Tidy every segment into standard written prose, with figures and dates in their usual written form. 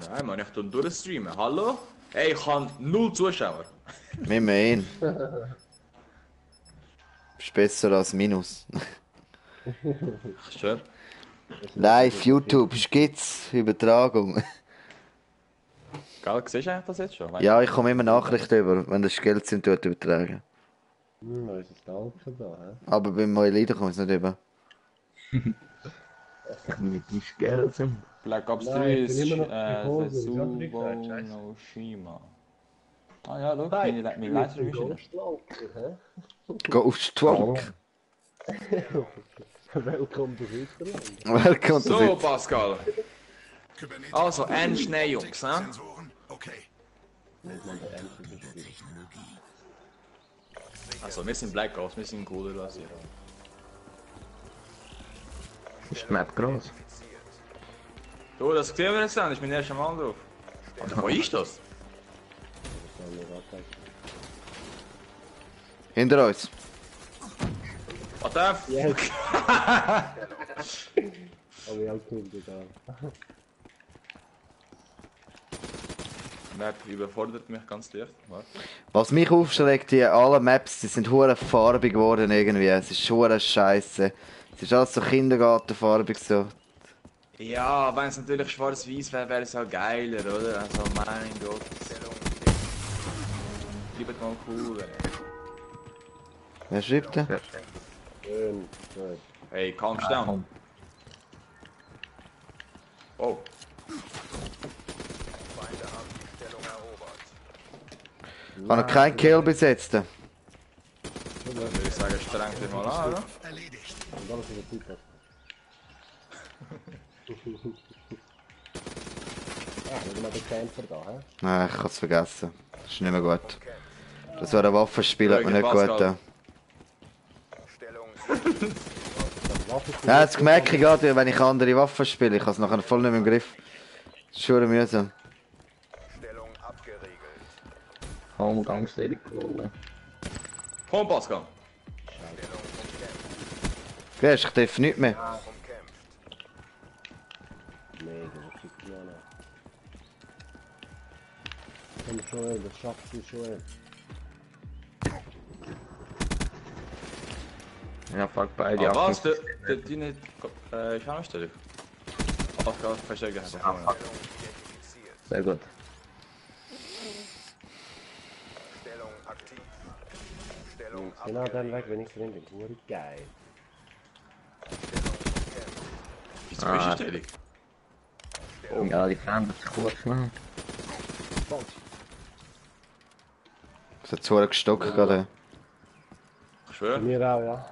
Nein, Mann, ich tu durchstreamen. Hallo? Ey, ich habe 0 Zuschauer. Immerhin. Ist besser als Minus. Schön. Live, YouTube, gibt's Übertragung. Gell, siehst du eigentlich das jetzt schon? Weißt Ja, du? ich komme immer Nachrichten über, wenn das Geld sind, tut übertragen. Da ist ein Stalker da, hä? Aber bei meinen Liedern kommt es nicht über. Mit dem Geld sind. Black Ops 3 Nein, ich ist bin immer noch bei Hose, ich Tetsubo hab nicht gesagt, scheiße. no Shima. Ah ja, schau, Hi, meine Livestream ist wieder. Ghostalker, hä? Ghostwalk. Willkommen zu Switzerland. Welcome to So, Pascal. Also, ein Schnee, Jungs, ne? Also, wir sind Black Ops, wir sind cooler als ihr. Ist die Map gross? Du, das sehen wir jetzt dann, das ist mein erster Mal drauf. Alter, wo ist das? Hinter uns. Warte! Yes! Aber ich hab cool getan. Die Map überfordert mich ganz leicht. Warte. Was mich aufschreckt, die alle Maps, die sind hure farbig geworden irgendwie. Es ist hure scheiße. Es ist alles so kindergartenfarbig so. Ja, wenn es natürlich schwarz-weiß wäre, wäre es auch geiler, oder? Also, mein Gott. Bleibt mal cool, ey. Wer schreibt denn? Schön, schön. Hey, calm down. Oh. Ich habe noch keinen Kill besetzt. Dann würde ich sagen, streng dich mal an, oder? Und alles in der Zeit. Schau mal den Kämpfer da, hä? Nein, ich habe es vergessen. Das ist nicht mehr gut. Das war ein Waffenspiel, hat mir nicht gut getan. Ja, jetzt merke ich gerade, wenn ich andere Waffen spiele, ich habe es nachher voll nicht mehr im Griff. Das ist schon mühsam. Homegangsstellung. Komm, Pascal. Gehst, ich treffe nichts mehr. Mega, was gibt es noch? Komm schon, das schaffst du schon. Ja, fuck, beide Ah, was? Affen. Deine Schaustellung? Pascal, verstecken. Sehr gut. Genau dann weg, wenn ich drin bin. Hure geil. Ist die Zwischenstellung? Ja, die verändert sich kurz noch. Es hat zu gestockt gerade. Ich schwöre. Mir auch, ja.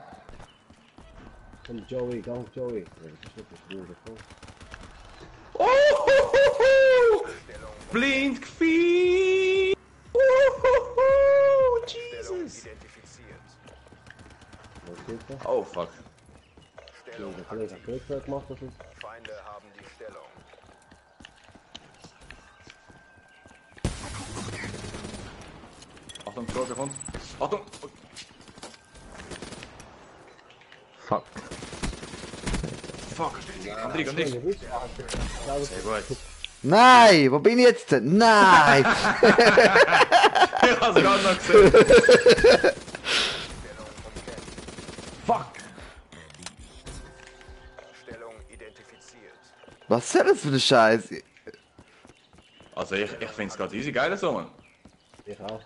Komm Joey, gang Joey. Ja, das ist nicht das Bruder, komm. Oh, blind gefeed! Jesus! Was geht da? Oh, fuck. Ja, der Kollege hat Glück gemacht, das ist. Feinde haben die Stellung. Achtung, Stroke kommt. Achtung! Fuck. Fuck! André, André! Sehr gut. Nein, wo bin ich jetzt denn? Nein! Ich hab's gerade noch gesehen. Fuck! Stellung identifiziert. Was soll das für ein Scheiß? Also ich find's gerade easy geil so, man. Ich auch.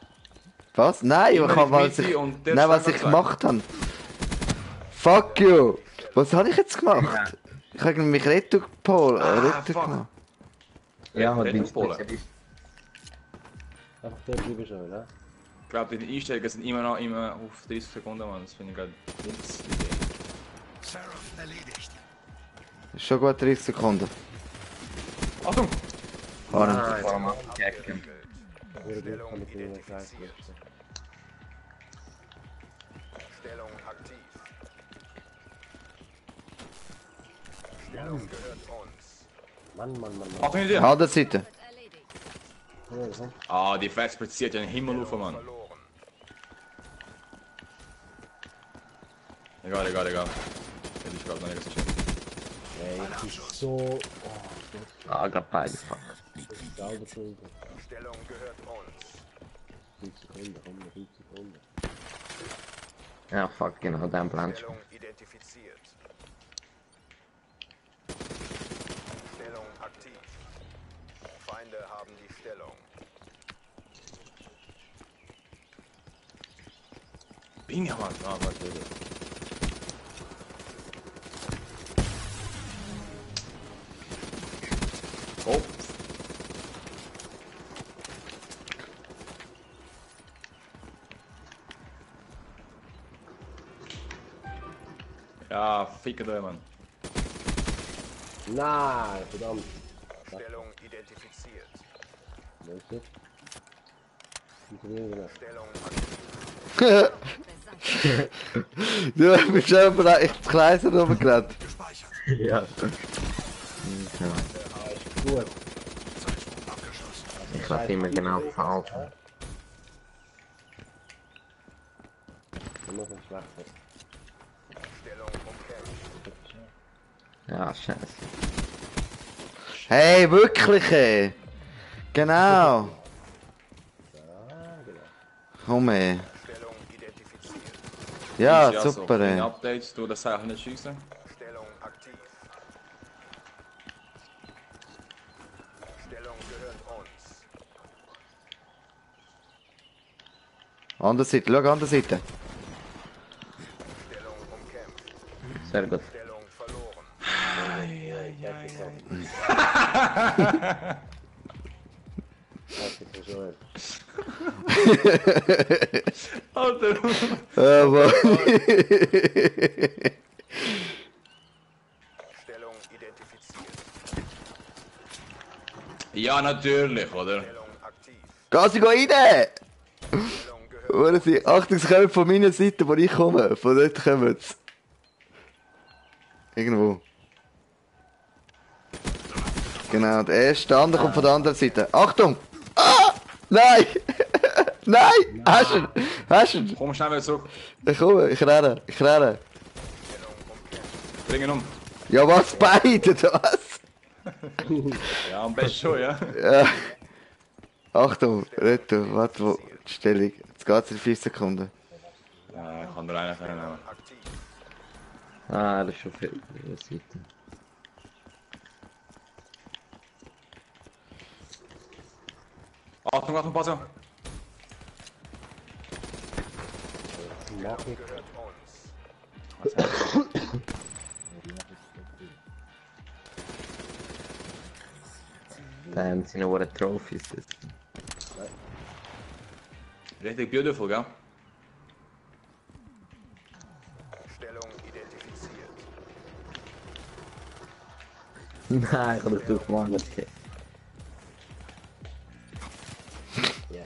Was? Nein, ich Immer hab, in was die Mitte ich, und der nein, was Schlag ich hat gemacht habe. Fuck you! Was habe ich jetzt gemacht? Ich habe mich Rettung fuck. gemacht. Ja, Red hat bin Bull Polen. Einfach der bleiben schon, ne? Ich glaube, die Einstellungen sind immer noch immer auf 30 Sekunden, man. Das finde ich gerade nichts. Ist schon gut 30 Sekunden. Achtung! Fahren. Vor allem abgecken. Hure Glück kann ich dir nicht sagen. Stellung aktiv. Stellung gehört uns. Mann. Achtung, Idee! An der Seite. Ja, komm. Ah, die Fest zieht ja den Himmel auf, Mann. Verloren. Egal. Hätte ich gerade noch nicht so schön. Ey, das ist so... Oh, Ah, gerade beide fangen. Sauber schulden. Die Stellung gehört uns. 5 Sekunden, komm, noch 5 Sekunden. Ja, fuck, genau, den Plan. Stellung identifiziert. Stellung aktiv. Feinde haben die Stellung. Binge, Mann. Ah, warte. Oh. Ja, fickt euch, Mann. Nein, verdammt. Stellung identifiziert. Weißt du? Funktioniert nicht. Stellung aktiv. Du bist schon echt Kreise rumgerannt. Ja. Gut. Ich lasse immer genau falsch. Dann noch ein schlechter. Stellung umkämpft. Ja, scheiße. Hey, wirklich, ey. Genau. Komm, ey. Stellung identifiziert. Ja, Easy, also, super, keine ey. Updates, du das Zeichen nicht schießen. Stellung aktiv. Stellung gehört uns. Andere Seite, schau, andere Seite. Stellung umkämpft. Sehr gut. Stellung verloren. Das ist so. Alter. Aber. Stellung identifiziert. Ja, natürlich, oder? Stellung aktiv. Geh sie rein! Stellung gehört Oder sie, Achtung, sie kommen von meiner Seite, wo ich komme. Von dort kommen sie. Irgendwo. Genau, der erste, der andere kommt von der anderen Seite. Achtung! Ah! Nein! Nein! Hast du ihn? Hast du ihn? Komm schnell wieder zurück. Ich komme, ich renne, ich renne. Bring ihn um. Ja, was? Beide, was? Ja, am besten schon, ja. Ja. Achtung, Reto, warte, wo? Die Stellung. Jetzt geht's in 5 Sekunden. Ja, ich kann nur einen nehmen. aktiv. Ah, das ist schon viel. Seite. Achtung, Achtung, pass auf. Mach ich. Gehört uns. Dann sind noch Trophies. Richtig beautiful, gell? Stellung identifiziert. Nein, ich habe das durchgemacht. Okay. Yes.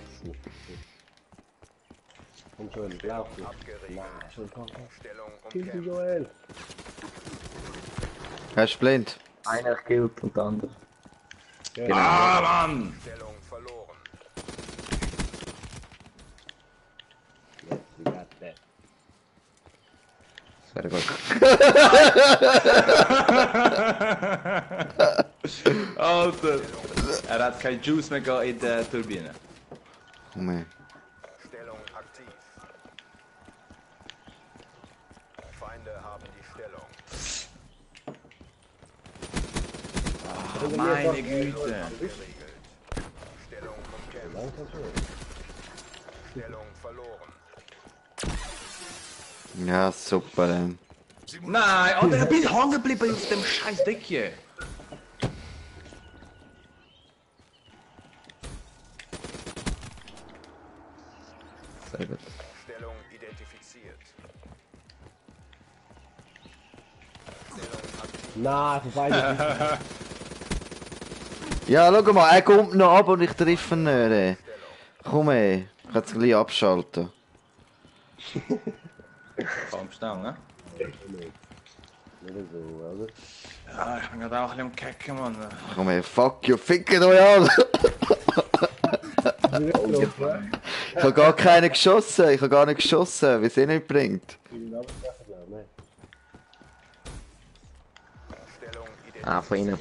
Komm schon, lauf nicht. Abgeriegelt. Nein, schon komm. Stellung Kill die umkämpft. Joel. Er ist blind. Einer killt und der andere. Ah, Mann! Stellung verloren. Yes, we got that. Sehr gut. Alter! Er hat kein Juice mehr gehabt in der Turbine. Komm her. Stellung aktiv. Feinde haben die Stellung. Meine Güte. Geregelt. Stellung umkämpft. Langsam schon. Stellung verloren. Ja, super, ey. Nein, Alter, ich bin hängen geblieben auf dem scheiß Deck hier. Sehr gut. Stellung identifiziert. Stellung aktiv. Nein, vorbei. Ja, schau mal, er kommt noch ab und ich treffe ihn nicht, ey. Komm, ey. Ich kann es gleich abschalten. Komm, schnell, ne? Nicht so, oder? Ja, ich bin gerade auch ein bisschen am Kecken, Mann. Komm her, fuck you, fickt euch an! Ich habe gar keinen geschossen, ich habe gar nicht geschossen, wie es eh nicht bringt. Stellung Ah, von innen.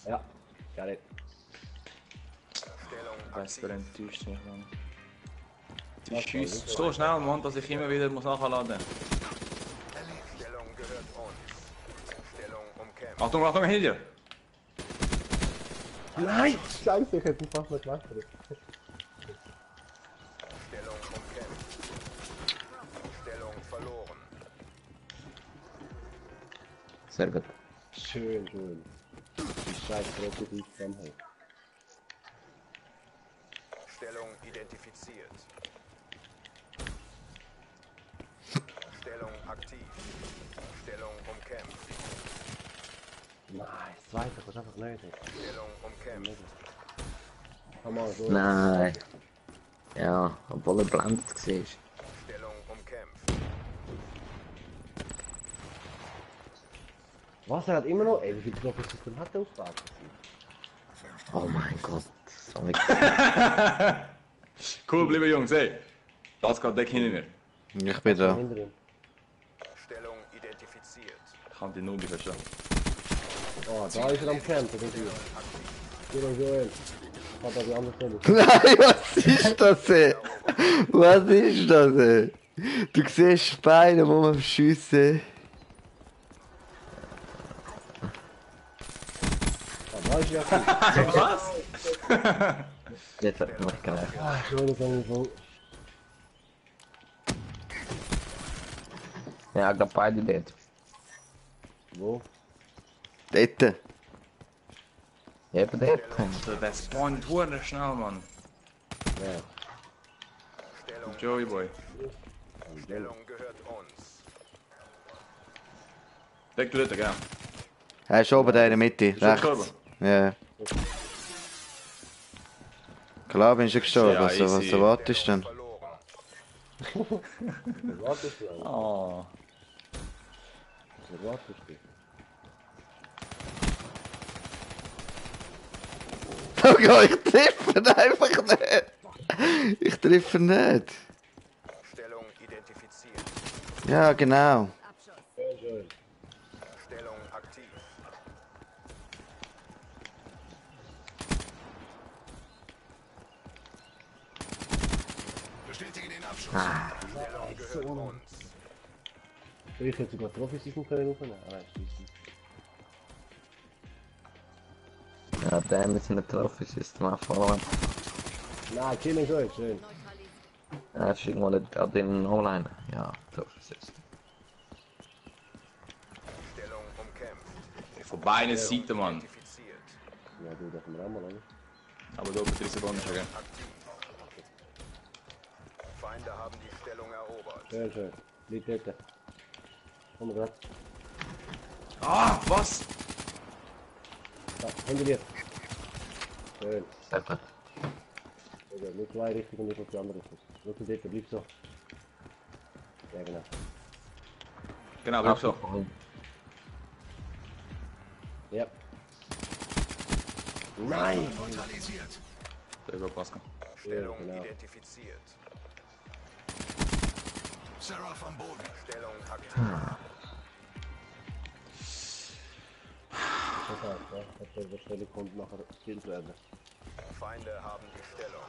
Ja. Vesper enttäuscht mich, Mann. Die schießt so schnell, Mann, dass ich immer wieder nachladen muss. Stellung gehört uns. Stellung umkämpft. Achtung, Achtung, hinter dir! Nein! Scheiße, ich hätte ihn fast noch gemacht. Stellung umkämpft. Stellung verloren. Sehr gut. Schön, schön. Die Scheiße, die zusammenhängt. Stellung identifiziert. Stellung aktiv. Stellung umkämpft. Nein, das zweite kannst du einfach nicht. Stellung umkämpft. Komm mal, so. Nein. Ja, obwohl er blendet war. Stellung umkämpft. Was, er hat immer noch... Ey, wie viele Professoren hat er aufgebaut? Oh mein Gott. So ein Cool, liebe Jungs, ey! Das geht weg hinter mir. Ich bin da. Hinter ihm. Stellung identifiziert. Ich kann die Nubi verstehen. Oh, da ist er am Campen, das ist Joel, Joel. Hat er die andere Stelle. Nein, was ist das, ey? Was ist das, ey? Du siehst Beine, wo man schiessen. Ah, da ist er. Was? Jetzt hat er noch gereicht. Ah, Joel ist irgendwo. Ja, ich glaube beide dort. Wo? Dort. Eben dort. Der spawnt hure schnell, Mann. Ja. Stellung, Joey Boy. Stellung gehört uns. Weg du dort, gell? Er ist oben da in der Mitte, Ist er rechts. gestorben? Ja. Klar bin ich gestorben, Ja, was easy. erwartest du denn? Verloren. Was wartest du eigentlich? Oh. Was wartest du? Okay, ich treffe ihn einfach nicht. Ich treffe ihn nicht. Stellung identifiziert. Ja, genau. Schön, schön. Stellung aktiv. Stellung gehört uns. Ich hätte sogar Trophysystem können aufnehmen. Ah, nein, scheiße. Ja, der mit seinem Trophy-System anfangen. Nein, killen Joel, schön. Er ist irgendwo nicht gerade in Online. Ja, Trophy-System. Stellung umkämpft. Von beiden Seiten, Mann. Identifiziert. Ja, du, das können wir auch mal, oder? Aber da bei 3 Sekunden schon, gell? Aktiv. Feinde haben die Stellung erobert. Schön, schön. Liegt dort. Komm grad. Ah, was? Da, hinter dir. Schön. Sehr gut. Okay, nur zwei Richtungen und nicht auf die andere Richtung. Nur zu dort, bleib so. Ja, genau. Genau, bleib so. Ja. Nein! Sehr gut, Pascal. Stellung genau. identifiziert. Seraph am Boden. Stellung aktiv. Das heißt, ja, dass der Überstellung kommt nachher gekillt werden. Feinde haben die Stellung.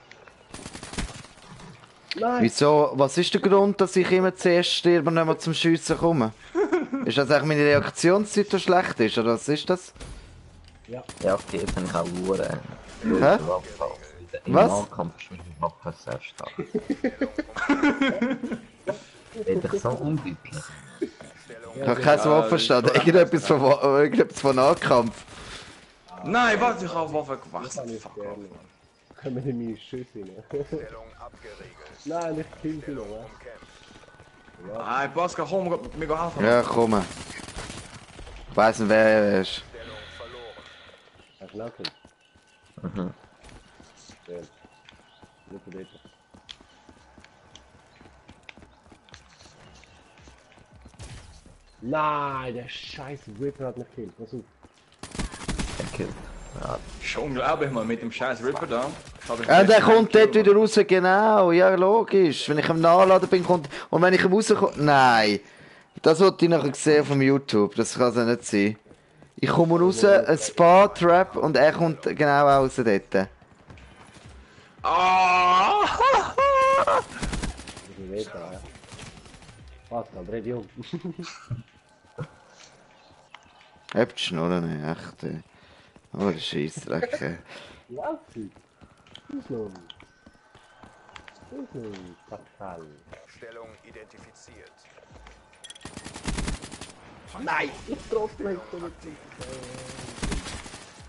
Nein! Wieso? Was ist der Grund, dass ich immer zuerst sterbe und nicht mehr zum Schiessen komme? Ist das eigentlich meine Reaktionszeit, die schlecht ist, oder was ist das? Ja. Ja, auf die bin ich auch Uhren. Hä? Im Was? Nahkampf ist meine Waffe sehr stark. Bin ich so unglücklich. Ich habe keine Waffe verstanden. Irgendetwas von Nahkampf. Nein, warte, ich habe Waffe Kann gewechselt. ich Fuck off, gerne. Mann. Können wir in meine Schüsse rein? Stellung abgeriegelt. Nein, nicht kill sie noch, Stellung was? umkämpft. Nein, Pascal, komm, mir gehen helfen. Ja, komm. Ich weiss nicht, wer er ist. Stellung verloren. Hast du nachgeholt? Mhm. Schön. Nur zu dort. Nein, der scheiß Ripper hat mich gekillt. Pass auf. Gekillt. Ja, Schon unglaublich, Mann, mit dem scheiß Ripper da. Ja, der kommt dort wieder raus, genau. Ja, logisch. Wenn ich am Nachladen bin, kommt... Und wenn ich ihm rauskomme... Nein. Das wollte ich nachher sehen auf YouTube. Das kann es ja nicht sein. Ich komme raus, ein Spa-Trap und er kommt genau raus dort. Ah! Ich weiß ja. Pascal, dreh dich um. Habt Schnurren, ey, echt, ey. Oh, der Scheissdreck, ey. Lauf sie. Ist nun. Ist nun. Pascal. Stellung identifiziert. Nein! Ich trotzdem.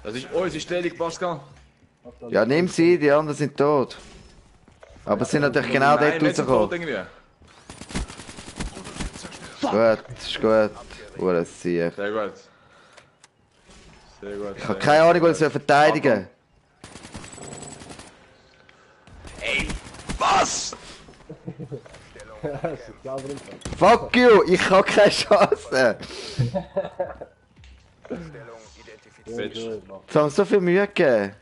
Das ist unsere Stellung, Pascal. Ja, nimm sie, die anderen sind tot. Aber sie sind natürlich genau dort nicht so tot rausgekommen. irgendwie. Gut, ist gut. Ure Sieg. Sehr gut. Sehr gut. Ich habe keine Ahnung, was ich verteidigen Was? Das ist sauber im Fall. Fuck you, ich habe keine Chance. Stellung identifiziert. Bitch. Jetzt haben wir so viel Mühe gegeben.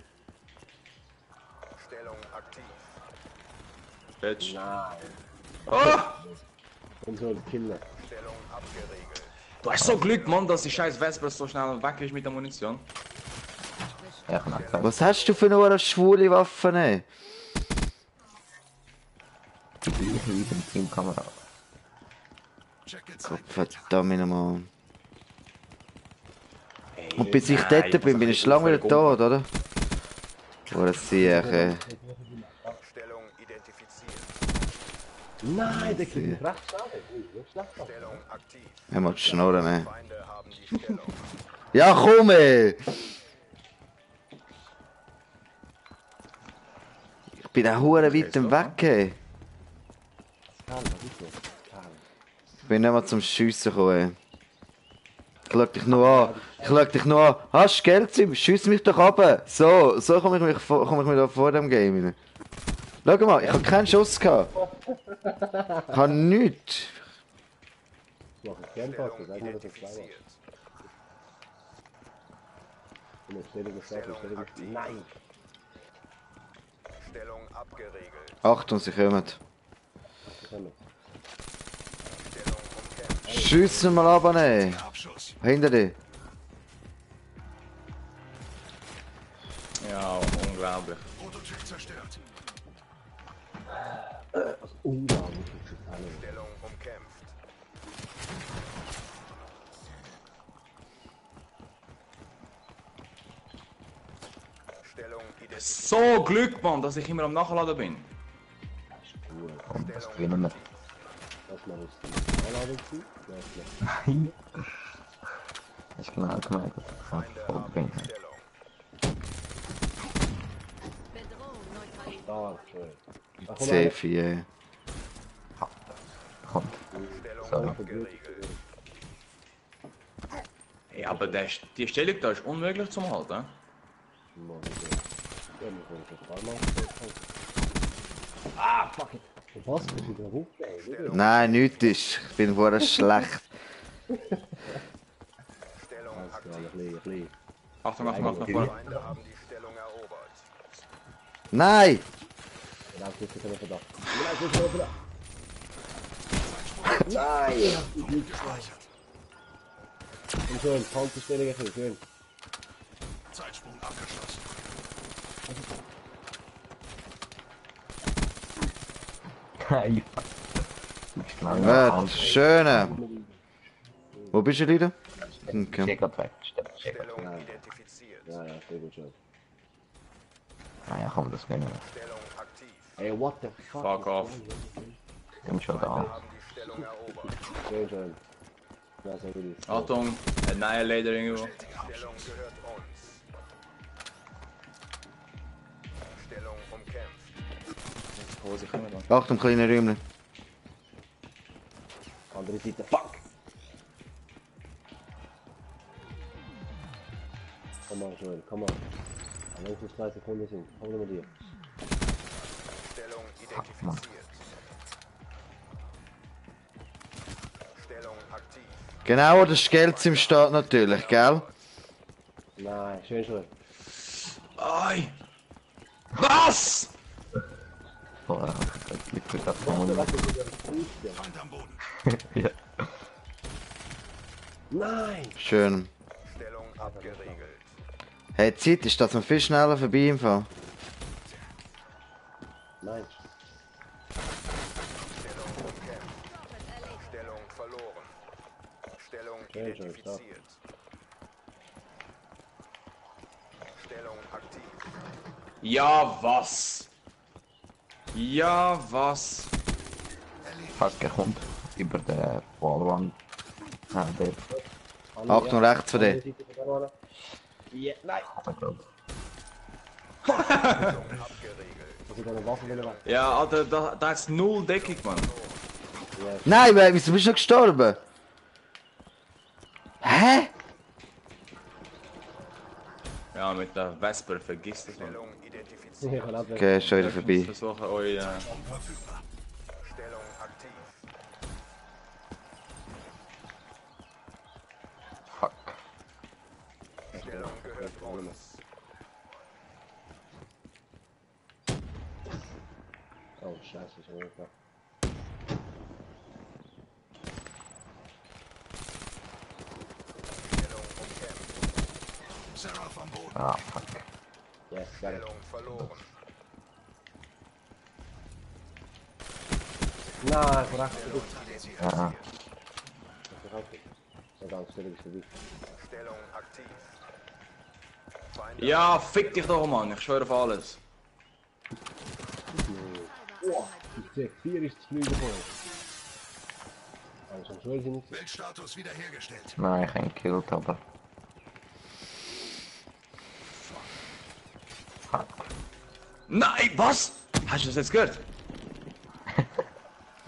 Stellung aktiv. Bitch. Nein. Oh! Und so ein Killer. Stellung abgeriegelt. Du hast so Glück, Mann, dass die scheiß Vesper so schnell weg ist mit der Munition. Ja, knapp gesagt. Was hast du für eine schwule Waffe? Ey? Ich liebe die Teamkamera. Gott verdammt nochmal. Und bis ich dort bin ich schon lange wieder tot, oder? Ure Sieg, ey. Stellung identifiziert. Nein, der kriegt mich recht schade. Nicht schlecht. Stellung aktiv. Er macht Schnurren, ey. Feinde haben die Stellung. Ja, komm, ey! Ich bin auch hure weit weg, ey. Karl, was ist das? Karl. Ich bin nicht mal zum Schiessen gekommen, ey. Ich schau dich nur an. Ich schau dich nur an. Hast du Geld, Sim? Schiess mich doch runter. So komme ich mir da vor dem Game rein. Schau mal, ich habe keinen Schuss gehabt. Ich habe nichts. Ich mache gern Pass, sag mir, dass es zwei war. Identifiziert. Stell dich nicht auf, stell dich nicht. Nein! Stellung abgeriegelt. Achtung, sie kommen. Komm. Stellung umkämpft. Schiessen mal ab, ey. Hinter dir. Ja, unglaublich. Unglaublich ist das alles. Stellung umkämpft. Stellung identifiziert. So Glück, Mann, dass ich immer am Nachladen bin. Und das gewinnen wir. Lass mal das Einladung zu. Ja, ist Ich genau gemerkt, dass ich voll Feinde bin. haben die Stellung. da, schön. Ach, komm, Safe, ey. Kommt. Stellung Sorry. abgeriegelt. Ja, aber die Stellung da ist unmöglich zum halten. Mann, okay. Ja, wir können das dreimal. Ah, fuck it. Was? Das ist wieder hoch, ey. Nein, nichts ist. Ich bin vorher schlecht. Stellung Alles klar, aktiv. ich liege. Achtung, Achtung, Achtung, vorne. Feinde haben die Stellung erobert. Nein! Genau, das ist kein Verdacht. Nein, das ist kein Verdacht. Nein! Und schön, Panzerstellung ein bisschen, schön. Nein, fuck. Du bist genau Gut, schöne. Wo bist du, Leute? Okay. Check weg. Stellung Ja. identifiziert. Ja, ja, sehr gut, schön. Naja, komm, das gewinnen wir. Stellung aktiv. Ey, what the fuck? Fuck off. Ich bin schon da. Haben die Stellung erobert. Schön, schön. Ja, so will ich. Achtung, Annihilator irgendwo. Stellung gehört uns. Stellung umkämpft. Oh, sie kommen da. Achtung, kleine Räumchen. Andere Seite, fuck! Komm on, Joel, komm on. Wenn es nur 2 Sekunden sind, komm mal dir. Stellung identifiziert. Stellung aktiv. Genau, das Geld im Start natürlich, gell? Nein, schön, schön. Ai! Was? Boah, das liegt mit der Formel. Ja. Nein! Schön. Stellung abgeriegelt. Hey, die Zeit ist, dass wir viel schneller vorbei im Fall. Meinst Stellung umkämpft. Stellung verloren. Stellung Schön, schön, identifiziert. Stellung aktiv. Ja, was? Ja, was? Fuck, er kommt über der Wallwand. Ah, der. du? Achtung, rechts von dir. Ja, nein! Stellung abgeriegelt. Muss ich da eine Waffe weg? Ja, Alter, da ist null Deckung, Mann. Nein, wieso bist du noch gestorben? Hä? Ja, mit der Vesper, vergiss das, Mann. Stellung identifiziert. Ich kann auch weg. Okay, ist schon wieder Ich muss vorbei. versuchen, euch... Stellung aktiv. Fuck. Stellung gehört uns. Oh, scheiße, ist mir klar. Stellung umkämpft. Ah, fuck. Yes, got it. Stellung verloren. Nein, korrekt. Ja, So ganz still ist vorbei. Stellung aktiv. Feinde Ja, fick dich doch, Mann, ich schwöre auf alles. Die C4 ist zu fliegen vorher. Also, so will sie nicht. Weltstatus wiederhergestellt. nein, ich habe ihn gekillt, aber. Fuck. Nein, was? Hast du das jetzt gehört?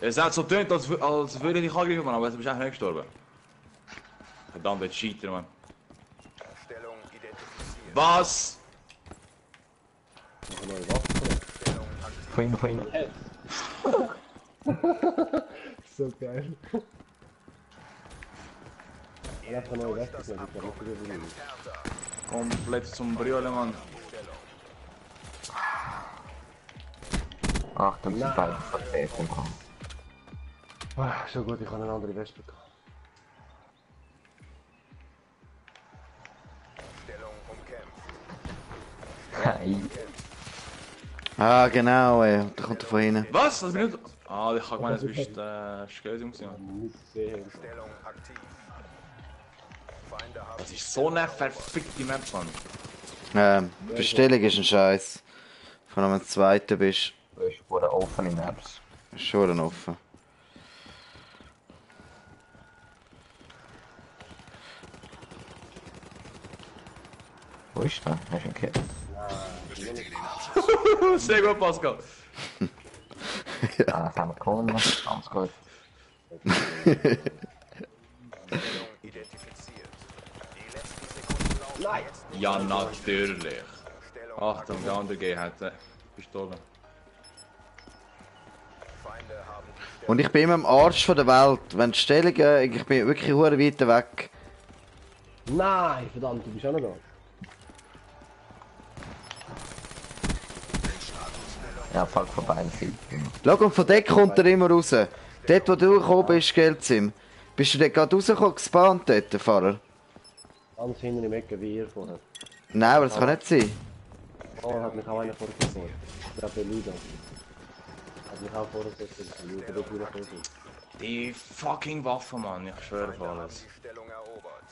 Es hat so tönt, als würde ich dich angreifen, Mann, aber du bist eigentlich nicht gestorben. Verdammte Cheater, Mann. Stellung identifiziert. Was? Noch eine neue Waffe. Stellung aktiv. Von ihm. So geil. Ich habe eine neue Waffe, ich habe nicht wieder Komplett zum Brüllen, Mann. Achtung, sie sind beide vertreten. So gut, ich habe eine andere Weste gehabt. Stellung umkämpft. Hey. Ah, genau, da kommt er von hinten. Was? Das bin ich... Ah, ich habe gemeint, du bist Skeleton gewesen, Mann. Nicht gesehen. Stellung aktiv. Feinde haben Das ist so eine verfickte Map, Mann. Bestellung ist ein Scheiß. Wenn du am zweiten bist, Du hast vor der offenen Maps. ist schon offen. Wo ist der? Hast du ihn gekillt? Sehr gut, Pascal. Ah, das haben wir gewonnen. Ganz gut. Stellung identifiziert. Die letzten Sekunden laufen. Nein! Ja, natürlich. Stellung Achtung, der andere G hat Pistole. Feinde haben die Stellung. Und ich bin immer am Arsch von der Welt. Wenn die Stellungen, ich bin wirklich hure weit weg. Nein, verdammt, du bist auch noch da. Ja, fuck von beiden Seiten. Schau, und von dort kommt er immer raus. Dort, wo du gekommen bist, Geldsim. Bist du dort gerade rausgekommen, gespawnt dort, der Fahrer? Ganz hinten im Ecke wie ihr vorher. Nein, aber das kann nicht sein. Oh, hat mich auch einer vorher gesehen. Ich glaube, der Luda. Hat mich auch vorher gesehen. Der Luda wird wieder vorher. Die fucking Waffe, Mann, ich schwöre auf Feinde haben alles. die Stellung erobert.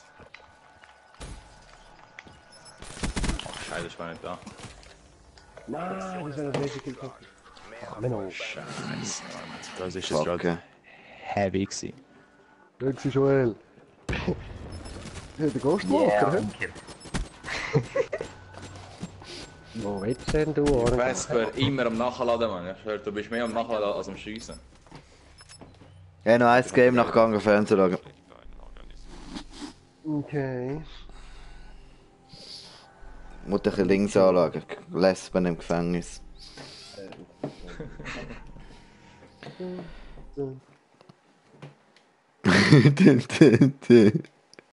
Ach, Scheiße, ich war nicht da. Nein, das wäre das nächste Kill. Menno. Scheiße, Mann. Das ist jetzt Fuck. gerade heavy gewesen. Grüezi Joel. Ja, der Ghostwalker, hä? Wo willst du denn, du? Oder? Vesper immer am Nachladen, Mann. Ich schwöre, du bist mehr am Nachladen als am Schiessen. Ja, noch ein Game nachgegangen, Fernsehen schauen. Okay. Muss ein bisschen links anlegen. Lesben im Gefängnis.